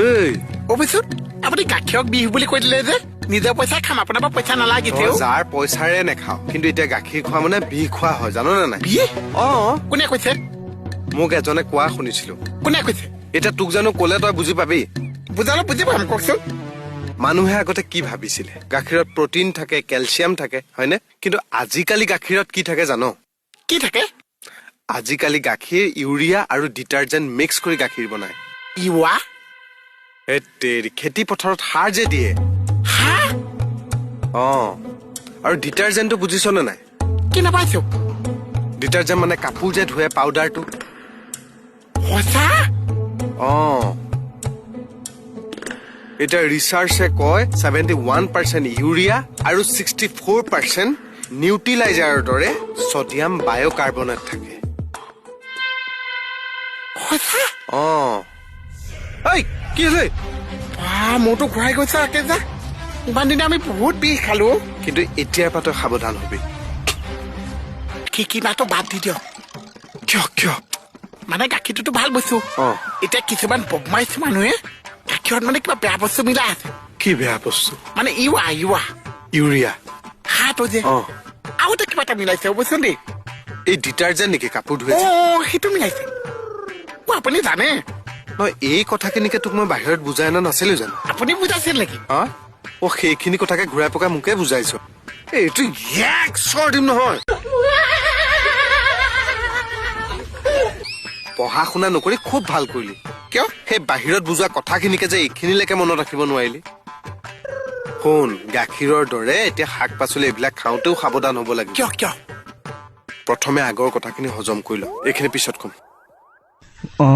এই অৱশ্যে আপুনি গাখীৰক বিহ বুলি কৈ দিলে যে নিজৰ পইচা খাম, আপোনাৰ পৰা পইচা নালাগিছে। যাৰ পইচাৰে নেখাওঁ, কিন্তু এতিয়া গাখীৰ খোৱা মানে বিহ খোৱা হয়, জাননে নাই? বিহ? অ। কোনে কৈছে? মোক এজনে কোৱা শুনিছিলো। কোনে কৈছে? এতিয়া তোক জানো ক'লে তই বুজি পাবি? বুজালে বুজি পাম, কওকচোন। মানুহে আগতে কি ভাবিছিলে? গাখীৰত প্ৰটিন থাকে, কেলছিয়াম থাকে, হয়নে? কিন্তু আজিকালি গাখীৰত কি থাকে জান? কি থাকে? আজিকালি গাখীৰ ইউৰিয়া আৰু ডিটাৰজেণ্ট মিক্স কৰি গাখীৰ বনায়। ইউৱা? তেৰি, খেতি পথাৰত সাৰ যে দিয়ে। সাৰ? অ, আৰু ডিটাৰজেণ্টটো বুজিছনে নাই? কি নাপাইছো। ডিটাৰজেণ্ট মানে কাপোৰ যে ধুৱে পাউডাৰটো। সঁচা? অ। এতিয়া ৰিচাৰ্চে কয় 71% ইউৰিয়া আৰু 64% নিউট্ৰিলাইজাৰৰ দৰে ছডিয়াম বায়'কাৰ্বনেট থাকে। সঁচা? অ। ঐ, কি হৈছে? বা, মোৰতো ঘূৰাই গৈছে একে যা। ইমান দিনে আমি বহুত বিষ খালো। কিন্তু এতিয়াৰ পৰা তই সাৱধান হবি। কি কিনাটো বাদ দি দিয়ক। কিয় কিয়? মানে গাখীৰটোতো ভাল বস্তু। অ। এতিয়া কিছুমান বদমাইছ মানুহে গাখীৰত মানে কিবা বেয়া বস্তু মিলাই আছে। কি বেয়া বস্তু? মানে ইউৱা, ইউৱা। ইউৰিয়া। সাৰটো যে। অ। আৰু এটা কিবা এটা মিলাইছে অৱশ্যে দেই। এই ডিটাৰজেণ্ট নেকি কাপোৰ ধুৱে? অ, সেইটো মিলাইছে। অ, আপুনি জানে? নহয়, এই কথাখিনিকে তোক মই বাহিৰত বুজাই অনা নাছিলো জানো? আপুনি বুজাইছিল নেকি? হা? অ, সেইখিনি কথাকে ঘূৰাই পকাই মোকে বুজাইছ। এইটো এক চৰ দিম নহয়। পঢ়া শুনা নকৰি খুব ভাল কৰিলি। কিয়? সেই বাহিৰত বুজোৱা কথাখিনিকে যে এইখিনিলৈকে মনত ৰাখিব নোৱাৰিলি। শুন, গাখীৰৰ দৰে এতিয়া শাক পাচলি এইবিলাক খাওঁতেও সাৱধান হ'ব লাগিব। কিয় কিয়? প্ৰথমে আগৰ কথাখিনি হজম কৰি ল, এইখিনি পিছত কম। অ।